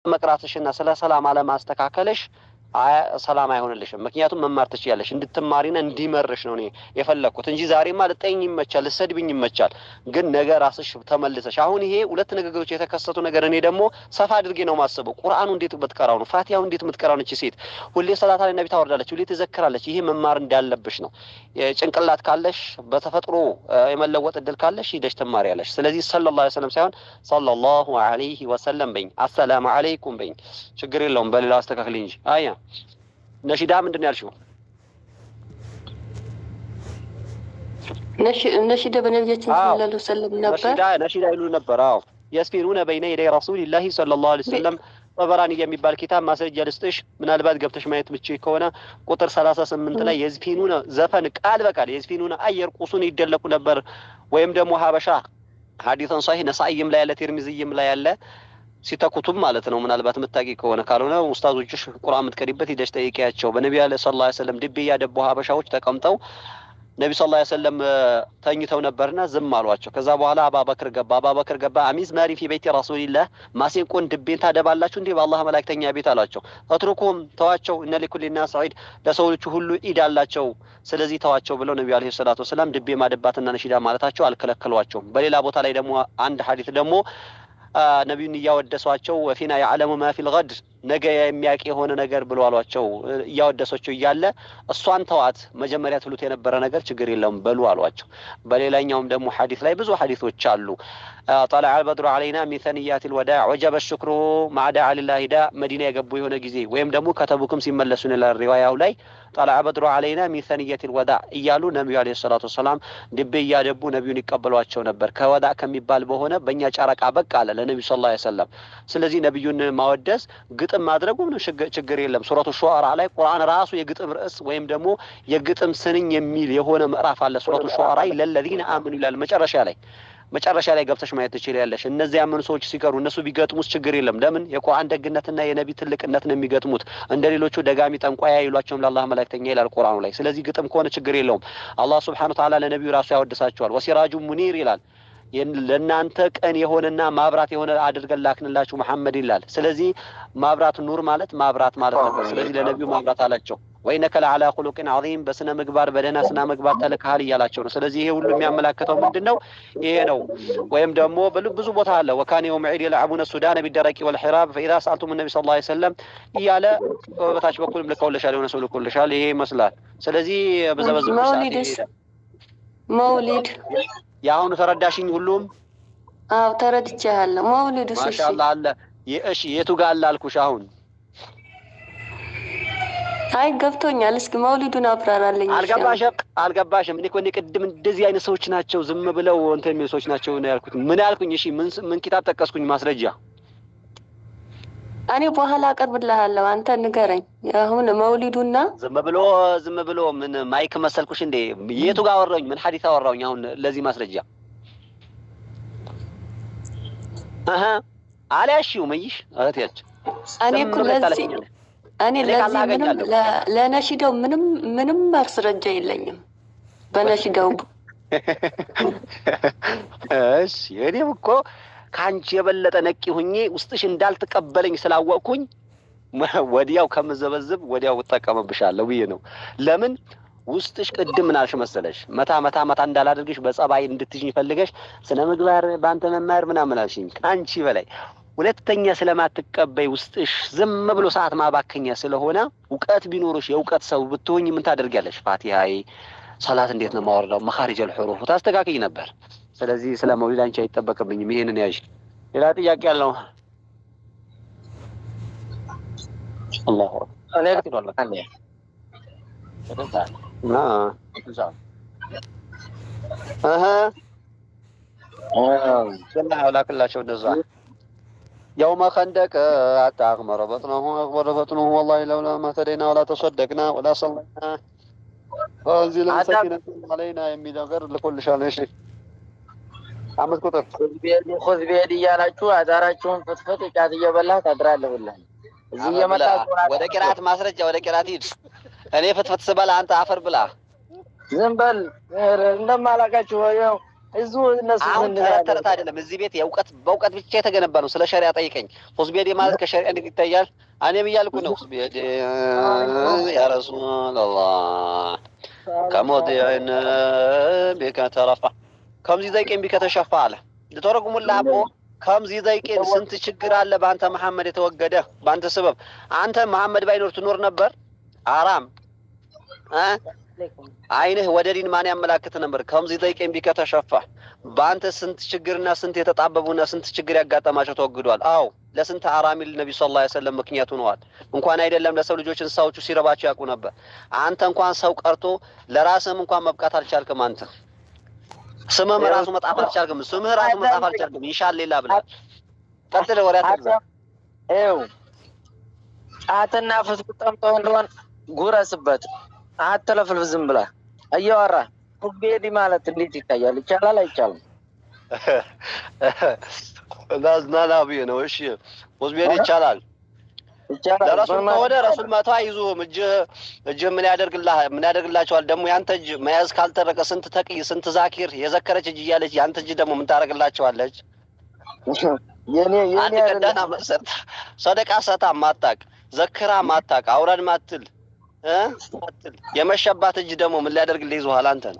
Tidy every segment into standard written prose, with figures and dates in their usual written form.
መቅራትሽና ስለ ሰላም አለማስተካከልሽ ሰላም አይሆንልሽም። ምክንያቱም መማር ትችያለሽ። እንድትማሪና እንዲመርሽ ነው እኔ የፈለግኩት እንጂ ዛሬማ ልጠይኝ ይመቻል፣ ልሰድብኝ ይመቻል። ግን ነገ ራስሽ ተመልሰሽ አሁን ይሄ ሁለት ንግግሮች የተከሰቱ ነገር እኔ ደግሞ ሰፋ አድርጌ ነው ማስበው። ቁርአኑ እንዴት ብትቀራው ነው? ፋቲሃው እንዴት የምትቀራው ነች? ሴት ሁሌ ሰላት አለ ነቢ ታወርዳለች፣ ሁሌ ትዘክራለች። ይሄ መማር እንዳለብሽ ነው። ጭንቅላት ካለሽ፣ በተፈጥሮ የመለወጥ እድል ካለሽ ሂደሽ ትማሪያለሽ። ስለዚህ ሰለላሁ ዐለይሂ ወሰለም ሳይሆን ሰለላሁ ዐለይሂ ወሰለም በኝ፣ አሰላሙ ዐለይኩም በኝ። ችግር የለውም፣ በሌላው አስተካክል እንጂ። አያ ነሺዳ ምንድን ነው ያልሽው? ነሺዳ በነቢያችን ሰለላሁ ዐለይሂ ወሰለም ነበር። ነሺዳ ይሉ ነበር። አዎ፣ يزفنون بين يدي رسول الله صلى الله عليه وسلم። ጠበራኒ የሚባል ኪታብ ማስረጃ ልስጥሽ። ምናልባት ገብተሽ ማየት ምችይ ከሆነ ቁጥር 38 ላይ يزفنون ዘፈን ቃል በቃል يزفنون أي يرقصون ይደለቁ ነበር። ወይም ደግሞ ሀበሻ ሐዲሰን ሷሂህ ነሳኢይም ላይ ያለ፣ ቲርሚዝይም ላይ ያለ፣ ሲተኩቱም ማለት ነው። ምናልባት የምታውቂ ከሆነ፣ ካልሆነ ኡስታዞችሽ ቁርአን የምትቀሪበት ሂደሽ ጠይቂያቸው። በነቢዩ ሰለላሁ ዐለይሂ ወሰለም ድቤ እያደቡ ሀበሻዎች ተቀምጠው ነቢ ሰለላሁ ዐለይሂ ወሰለም ተኝተው ነበርና ዝም አሏቸው። ከዛ በኋላ አባበክር ገባ። አባበክር ገባ። أمزمار في بيت رسول الله፣ ማሲንቆን ድቤን ታደባላችሁ እንዲህ በአላህ መላእክተኛ ቤት አሏቸው። اتركوهم ተዋቸው፣ إن لكل الناس عيد፣ ለሰዎች ሁሉ ኢድ አላቸው። ስለዚህ ተዋቸው ብለው ነቢዩ ዐለይሂ ሰላቱ ወሰላም ድቤ ማደባትና ነሺዳ ማለታቸው አልከለከሏቸውም። በሌላ ቦታ ላይ ደግሞ አንድ ሐዲስ ደግሞ ነቢዩን እያወደሷቸው وفينا يعلم ما في الغد፣ ነገ የሚያውቅ የሆነ ነገር ብሎ አሏቸው። እያወደሷቸው እያለ እሷን ተዋት፣ መጀመሪያ ትሉት የነበረ ነገር ችግር የለውም በሉ አሏቸው። በሌላኛውም ደግሞ ሐዲስ ላይ ብዙ ሐዲሶች አሉ። طلع البدر علينا من ثنيات الوداع وجب الشكر ما دعا لله داع። መዲና የገቡ የሆነ ጊዜ ወይም ደግሞ ከተቡክም ሲመለሱ ይላል ሪዋያው ላይ طلع البدر علينا من ثنيات الوداع እያሉ ነቢዩ ዓለይሂ ሰላቱ ወሰላም ድቤ እያደቡ ነቢዩን ይቀበሏቸው ነበር። ከወዳዕ ከሚባል በሆነ በእኛ ጨረቃ በቅ አለ ለነቢዩ ሰለላሁ ዐለይሂ ወሰለም። ስለዚህ ነቢዩን ማወደስ ግጥም ማድረጉ ምንም ችግር የለም። ሱረቱ ሹዓራ ላይ ቁርአን ራሱ የግጥም ርዕስ ወይም ደግሞ የግጥም ስንኝ የሚል የሆነ ምዕራፍ አለ። ሱረቱ ሹዓራ للذين آمنوا ይላል መጨረሻ ላይ። መጨረሻ ላይ ገብተሽ ማየት ትችያለሽ። እነዚህ ያመኑ ሰዎች ሲቀሩ እነሱ ቢገጥሙስ ችግር የለም። ለምን? የቁርአን ደግነትና የነቢ ትልቅነት ነው የሚገጥሙት። እንደ ሌሎቹ ደጋሚ ጠንቋይ አይሏቸውም ለአላህ መላእክተኛ ይላል ቁርአኑ ላይ። ስለዚህ ግጥም ከሆነ ችግር የለውም። አላህ ሱብሓነሁ ወተዓላ ለነቢዩ ራሱ ያወድሳቸዋል። وسراج منير ይላል። ለእናንተ ቀን የሆነና ማብራት የሆነ አድርገን ላክንላችሁ መሐመድ ይላል። ስለዚህ ማብራት ኑር ማለት ማብራት ማለት ነበር። ስለዚህ ለነቢዩ ማብራት አላቸው። وإنك لعلى خلق عظيم፣ በስነ ምግባር በደህና ስነ ምግባር ተልከሃል እያላቸው ነው። ስለዚህ ይሄ ሁሉ የሚያመላክተው ምንድን ነው? ይሄ ነው። ወይም ደግሞ ብዙ ቦታ አለ። وكان يوم عيد يلعبون السدان بالدرق والحراب فإذا سألتم النبي صلى الله عليه وسلم እያለ በታች በኩልም ልከውልሻል፣ የሆነ ሰው ልኮልሻል። ይሄ ይመስላል። ስለዚህ በዘበዝብ መውሊድስ መውሊድ? የአሁኑ ተረዳሽኝ? ሁሉም አዎ፣ ተረድቼሃለሁ። መውሊዱስ? እሺ። ማሻአላህ አለ። እሺ፣ የቱ ጋር አለ አልኩሽ አሁን? አይ፣ ገብቶኛል። እስኪ መውሊዱን አብራራልኝ። አልገባሽም? አልገባሽም። እኔ እኮ እኔ ቅድም እንደዚህ አይነት ሰዎች ናቸው ዝም ብለው እንትን የሚሉ ሰዎች ናቸው ነው ያልኩት። ምን አልኩኝ? እሺ፣ ምን ምን ኪታብ ጠቀስኩኝ? ማስረጃ? እኔ በኋላ አቀርብልሃለሁ። አንተ ንገረኝ። አሁን መውሊዱና ዝም ብሎ ምን ማይክ መሰልኩሽ እንዴ? የቱ ጋር አወራሁኝ? ምን ሐዲስ አወራሁኝ? አሁን ለዚህ ማስረጃ አሀ አልያሽውም። እይሽ እህቴያችን እኔ እኮ ለዚህ እኔ ለዚህ ምንም ለነሺዳው ምንም ምንም ማስረጃ የለኝም። በነሺዳው እሺ፣ እኔም እኮ ከአንቺ የበለጠ ነቂ ሁኜ ውስጥሽ እንዳልተቀበለኝ ስላወቅኩኝ ወዲያው ከምዘበዝብ ወዲያው እጠቀምብሻለሁ ብዬ ነው። ለምን ውስጥሽ ቅድም ምን አልሽ መሰለሽ? መታ መታ መታ እንዳላደርግሽ በጸባይ እንድትይዥኝ ፈልገሽ ስነ ምግባር በአንተ መማር ምናምን አልሽኝ። ከአንቺ በላይ ሁለተኛ ስለማትቀበይ ውስጥሽ ዝም ብሎ ሰዓት ማባከኛ ስለሆነ እውቀት ቢኖርሽ የእውቀት ሰው ብትሆኝ ምን ታደርጊያለሽ? ፋቲሃይ ሰላት እንዴት ነው የማወርደው? መኻሪጀል ሑሩፍ ታስተካክይ ነበር። ስለዚህ ስለ መውሊድ አንቺ አይጠበቅብኝም። ይሄንን ያዥ። ሌላ ጥያቄ ያለው? አላሁ እህ ላክላቸው እንደዛ يوم خندق حتى أغمر بطنه أغمر بطنه والله لولا ما اهتدينا ولا تصدقنا ولا صلينا فأنزل سكينة علينا የሚል ነገር ልኮልሻል። እሺ፣ 5 ቁጥር። خذ بيدي እያላችሁ አዳራችሁን ፍትፍት ጫት እየበላህ ታድራለህ። ሁላ እዚህ እየመጣ ወደ ቂራት ማስረጃ፣ ወደ ቂራት ሂድ። እኔ ፍትፍት ስበላ አንተ አፈር ብላ። ዝም በል፣ እንደማላውቃችሁ ያው እዚሁ እነሱ አሁን ዘንድ ተረት ያለው ተረት አይደለም። እዚህ ቤት የእውቀት በእውቀት ብቻ የተገነባ ነው። ስለ ሸሪያ ጠይቀኝ። خذ بيدي ማለት ከሸሪያ እንዴት ይታያል? እኔም እያልኩ ነው። خذ بيدي يا رسول الله كمضيع بك ترفع كم ذي ضيق بك تشفع አለ ልተረጉሙልህ አቦ كم ذي ضيق ስንት ችግር አለ በአንተ መሐመድ የተወገደ በአንተ ሰበብ። አንተ መሐመድ ባይኖር ትኖር ነበር? አራም እ አይንህ ወደ ዲን ማን ያመላክት ነበር? كم ذي ضيق بك تشفع በአንተ ስንት ችግርና ስንት የተጣበቡና ስንት ችግር ያጋጠማቸው ተወግዷል። አዎ ለስንት አራሚል ነቢ صلى الله عليه وسلم ምክንያት ሆነዋል። እንኳን አይደለም ለሰው ልጆች እንስሳዎቹ ሲረባቸው ያውቁ ነበር። አንተ እንኳን ሰው ቀርቶ ለራስህም እንኳን መብቃት አልቻልክም። አንተ ስምህም ራሱ መጣፍ አልቻልክም። ስምህ ራሱ መጣፍ አልቻልክም። ኢንሻአላህ ሌላ ብለሃል። ቀጥል፣ ወሬ አትብዛ። ይኸው ጫትና ፍትፍት ጠምጠው እንደሆን ጉረስበት፣ አትለፍልፍ። ዝም ብለህ እያወራህ خذ بيدي ማለት እንዴት ይታያል? ይቻላል አይቻልም? ናዝናና ብዬ ነው። እሺ خذ بيدي ይቻላል። ይቻላል። ለረሱል ከሆነ ረሱል መቶ አይዙህም። እጅህ እጅህ ምን ያደርግልህ ምን ያደርግላቸዋል? ደግሞ ያንተ እጅ መያዝ ካልተረቀ ስንት ተቅይ ስንት ዛኪር የዘከረች እጅ እያለች ያንተ እጅ ደግሞ ምን ታደርግላቸዋለች? የኔ የኔ አንድ ቀን ደህና ሰርታ ሰደቃ ሰታ ማታቅ ዘክራ ማታቅ አውራድ ማትል እ የመሸባት እጅ ደግሞ ምን ሊያደርግልህ ይዞሃል አንተን?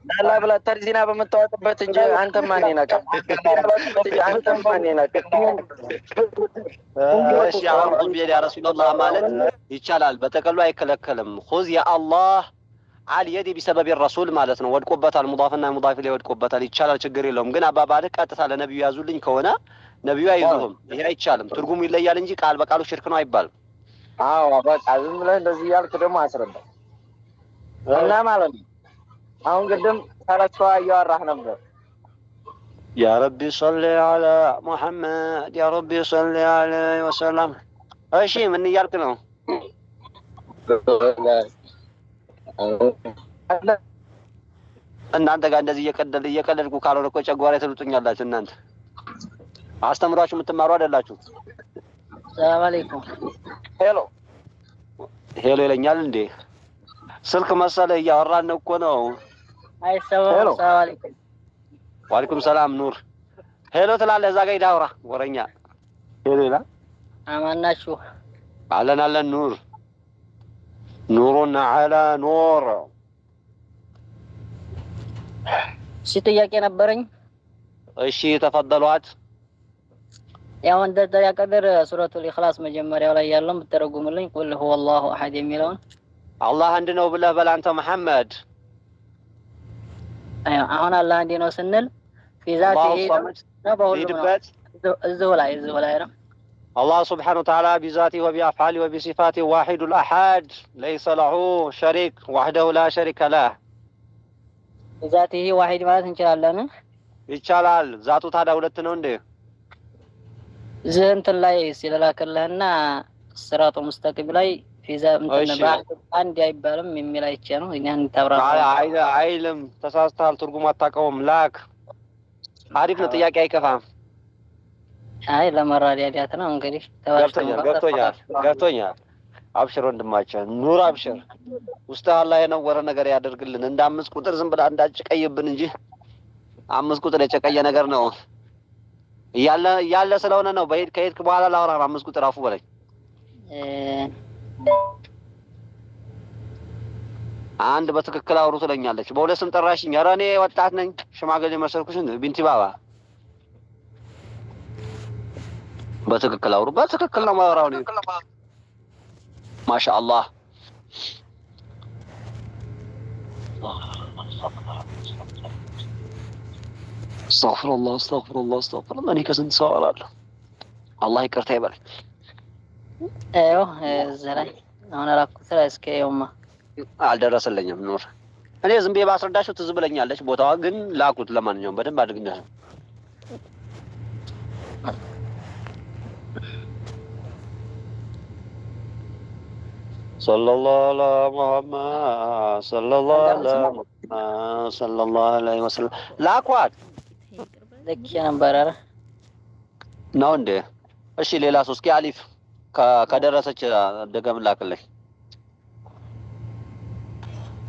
ዳላ ብለህ ተርዚና በምታወጥበት እንጂ አንተ ማን ይነካል? አንተ ማን ይነካል? እሺ አሁን خذ بيدي يا رسول الله ማለት ይቻላል። በጠቅሉ አይከለከልም። خذ يا الله على يدي بسبب الرسول ማለት ነው። ወድቆበታል። مضاف ና مضاف ላይ ወድቆበታል። ይቻላል፣ ችግር የለውም። ግን አባባልህ ቀጥታ ለነቢዩ ያዙልኝ ከሆነ ነቢዩ አይዙህም። ይሄ አይቻልም። ትርጉሙ ይለያል እንጂ ቃል በቃሉ ሽርክ ነው አይባልም። አዎ በቃ ዝም ብለህ እንደዚህ እያልክ ደግሞ አስረዳ እና ማለት ነው። አሁን ቅድም ስለሷ እያወራህ ነበር። يا ربي صل على محمد يا ربي صل عليه وسلم። እሺ ምን እያልክ ነው? እናንተ ጋር እንደዚህ እየቀደል እየቀለድኩ ካልሆነ እኮ ጨጓራ ትልጡኛላችሁ። እናንተ አስተምሯችሁ የምትማሩ አይደላችሁ። ሰላም አለይኩም። ሄሎ ሄሎ ይለኛል እንዴ? ስልክ መሰለህ እያወራን እኮ ነው። አይሰማም። ሄሎ። ሰላም አለይኩም። وعليكم السلام ኑር። ሄሎ ትላለህ እዛ ጋር ሂድ አውራ ወረኛ። ሄሎ ይላል። አማን ናችሁ? አለን አለን ኑር نور على نور። እሺ ጥያቄ ነበረኝ። እሺ ተፈደሏት። ያው እንደ ቀድር ሱረቱል ኢኽላስ መጀመሪያው ላይ ያለውን ብትተረጉምልኝ قل هو الله أحد የሚለውን። አላህ አንድ ነው ብለህ በል አንተ መሐመድ። አዎ አሁን አላህ አንድ ነው ስንል في ذاته الله الصمد ነው በሁሉም ነው። ሂድበት። እዚሁ ላይ እዚሁ ላይ ነው። الله سبحانه وتعالى بذاته وبأفعاله وبصفاته واحد الأحد ليس له شريك وحده لا شريك له። في ذاته واحد ማለት እንችላለን። ይቻላል። ዛቱ ታዲያ ሁለት ነው እንዴ? እዚህ እንትን ላይ ሲለላክልህና الصراط المستقيم ላይ ፊዛ እንትን እሺ። አንድ አይባልም የሚል አይቼ ነው። እኛን ታብራራ። አይልም። ተሳስተሃል። ትርጉም አታውቀውም። ላክ። አሪፍ ነው። ጥያቄ አይከፋም። አይ ለመረዳዳት ነው እንግዲህ። ገብቶኛል ገብቶኛል ገብቶኛል። አብሽር ወንድማችን ኑር አብሽር። ውስጥ አላህ የነወረ ነገር ያደርግልን። እንደ 5 ቁጥር ዝም ብላ እንዳጨቀይብን እንጂ 5 ቁጥር የጨቀየ ነገር ነው እያለ እያለ ስለሆነ ነው። በሄድ ከሄድክ በኋላ ላውራ። 5 ቁጥር አፉ በለኝ። አንድ በትክክል አውሩ ትለኛለች። በሁለት ስም ጠራሽኝ። ኧረ እኔ ወጣት ነኝ ሽማግሌ መሰልኩሽ እንዴ? ቢንቲ ባባ በትክክል አውሩ። በትክክል ነው የማወራው እኔ። ማሻአላህ አስተግፊሩላህ አስተግፊሩላህ አስተግፊሩላህ። እኔ ከስንት ሰው አወራለሁ። አላህ ይቅርታ ይበለኝ። ይኸው እዚህ ላይ አሁን ላኩት ላይ እስኪ ይኸውማ አልደረሰልኝም ኑር። እኔ ዝም ብዬ ባስረዳችሁ ትዝ ብለኛለች። ቦታዋ ግን ላኩት። ለማንኛውም በደንብ አድርግኛ። صلى الله على محمد صلى الله على محمد صلى الله عليه وسلم። ላኳት ልኬ ነበር። ኧረ ነው እንዴ? እሺ ሌላ ሰው እስኪ አሊፍ ከደረሰች ደገም ላክልኝ።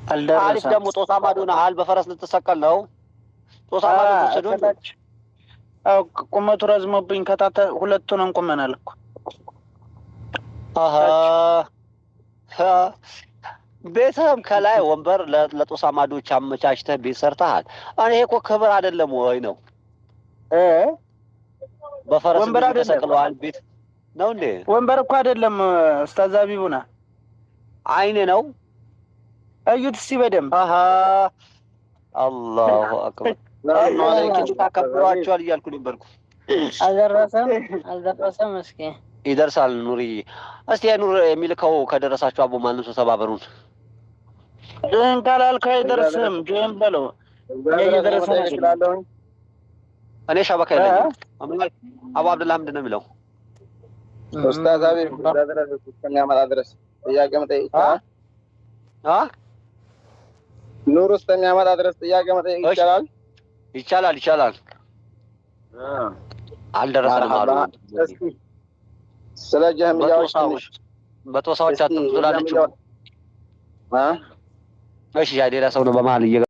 አሊፍ አልደረሰም። ደግሞ ጦሳ ማዶ ነሃል። በፈረስ ልትሰቀል ነው። ጦሳ ማዶ ተወሰዱ። ከታች አዎ፣ ቁመቱ ረዝሞብኝ ከታተ ሁለቱንም ቁመናል እኮ። አሀ ቤትህም ከላይ ወንበር ለጦሳ ማዶች አመቻችተህ ቤት ሰርተሃል። እኔ ይሄ እኮ ክብር አይደለም ወይ ነው? እ በፈረስ ወንበር እንደዚህ አይደለም። ተሰቅለዋል። ቤት ነው እንዴ? ወንበር እኮ አይደለም ኡስታዝ ሀቢቡና፣ አይኔ ነው። እዩት እስኪ በደንብ። አሀ አላሁ አክበር። ታከብሯቸዋል እያልኩ ነበርኩ። አልደረሰም አልደረሰም። እስኪ ይደርሳል። ኑሪ እስቲ ኑር የሚልከው ከደረሳችሁ አቦ ማንም ሰው ተባበሩን። Join ካላልከው አይደርስም። Join በለው። እየደረሰ ነው። እኔ شبكة የለኝም። አቡ አብዱላህ ምንድን ነው የሚለው? ኡስታዝ ሀቢብ እዛ ድረስ እስከሚያመጣ ድረስ ጥያቄ መጠየቅ ይቻላል? አ ኑር እስከሚያመጣ ድረስ ጥያቄ መጠየቅ እሺ። ይቻላል? ይቻላል ይቻላል። አልደረሰንም አሉ። እስኪ ስለ ጀህሚያዎች ትንሽ በጦሳዎች እስኪ አትምጡ ትላለች። አ እሺ ያ ሌላ ሰው ነው በመሀል እየገባ